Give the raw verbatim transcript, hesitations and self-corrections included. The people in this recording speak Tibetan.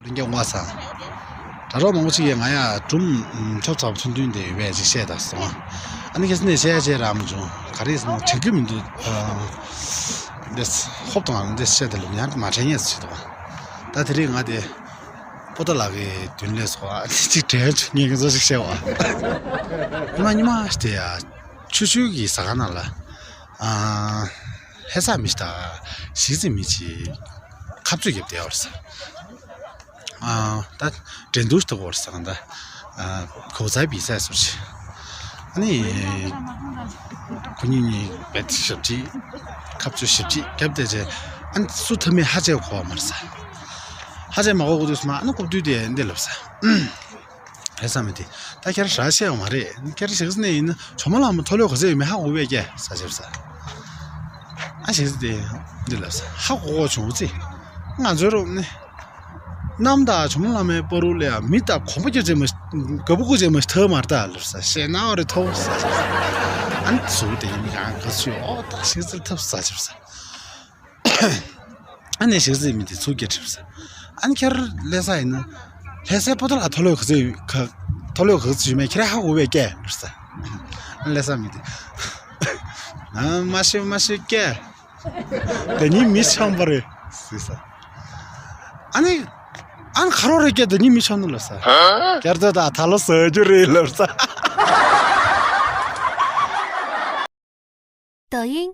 ལྷན་རྒྱས་དབང་བ་སང་། དྲ་གྲོགས་མང་པོ་ཅིག་གིས་ང་ཡ་སྒྲུང་ཁྱོག་ཚ་པོ་ཐུང་ཐུང་དེ་ཡོད་པས་ཅིག་བཤད་དང་སོང་། ཨ་ནི་ཁྱེད་ཚོ་ནས་བཤད་ཡ་བྱས་རག་མ་བྱུང་། ག་རེ་ཟེར་ན་དྲན་གྱི་མི་འདུག་ཨ། འདི་ཧོབ་དང་འདི་བཤད་དེ་ལ་ཉར་མ་དྲན་ཡས་ཅིག་འདུག་ད་དེ་རིང་ང་དེ་པོ་ཏཱ་ལ་གི་མདུན་ལས་སོ་ཨ་ཅིག་དྲན་བྱུང་། ངས་ཁྱེད་ཚོ་ཅིག་བཤད་བ། ཉི་མ་ཉི་མ་ཞིག་དེ་ཡ། ཆུ་ཤུལ་གྱི་ཟ་ཁང་ནང་ལ། ཨ། ཧེ་ས་མི་ཞིག་དང་ཞིག་ཙི་མི་ཅིག་ཁ་རྩོད་བརྒྱབ་བསྡད་ཡོད་རེད་ས། ཨ། ད་འགྲན་བསྡུར་ཞིག་ཐུག་ཡོད་རེད་ས་གང་ད། ཨ། གོ་ཚ་བི་ས་སོར་ཅིག་ཨ་ནི། ཁོ་གཉིས་གཉིས་བེད་ཞབས་ཕྱི། ཁ་རྩོད་ཞབས་ཕྱི་བརྒྱབ་བསྡད་རྗེས། ཨ་ནི་སུ་ཐ་མའི་ཧ་ཅེ་གོ་བ་མ་རེད་ས། ཧ་ཅེ་མ་གོ་གོ་དུས་སུ་མ་ཨ་ནི་རྐུབ་བསྟུད་དེ་འདི་ལབ་ས། ཧེ་ས་མི་དེ། ད་ཁྱེད་རང་ར་བཤད་ཡོང་མ་རེད། ཁྱེད་རང་ཞིག་ནས་ཡིན་ན་ཇོ་མོ་གླང་མ་མཐོ་ལོས་ག་ཚོད་ཡོད་མེད་ཧ་གོ་བས་ཀྱེ་ས་ཞེས་ས། ཨ་ཞིག་དེ། འདི་ལབ་ས་ཧ་གོ་གོ་བྱུང་ཚེ། ང་ཚོའི་རོགས་ནི། གནམ་དང་ཇོ་མོ་གླང་མའི་བར་དུ་ལ་ཡང་མི་དང་གོམ་པ་རྒྱབ་ཅེས་མ། ག་བུ་གུ་ཅེས་མ་ཐབས་མ་རེད་ད་ལབ་ས་ཞེ་ན་འོ་རེ་ཐོབ་ས་ཞེས་ས། ཨ་ནི་ཟུག་དེ་ཡིན་ཡང་ག་ཚོད་ཨོ་ད་ཞིག་ཚེ་ཐབས་ས་ཞེས་ས། ཨ་ནི་ཞིག་ཚེ་མི་དེ་ཚུགས་ཀྱི་གྲིབ་ས། ཨ་ནི་ཁྱེད་ལྷ་ས་ཡིན་ན། ལྷ་སའི་པོ་ཏཱ་ལ་མཐོ་ལོས་ག་ཚོད་ཡོད་ག་མཐོ་ལོས་ག་ཚོད་ཡོད་མེད་ཁྱེད་རང་ཧ་གོ་བས་ཀྱེ་ལབ་ས། ཨ་ནི་ལྷ་ས་མི་དེ། ཨ་མ་ཤི་མ་ཤི་ཀྱེ། ད་ནི་མི་ཆང་པ་རེད་ཟེར་ས། ཨ་ནི། ཨ་ནི་ཁ་རོག་རེད་ཀྱེ་ད་ནི་མི་ཆང་ནི་ལབ་ས། ཀྱེ་ད་ད་ད་ལོ་ཟ་རྒྱུ་རེད་ལབ་ས། 抖音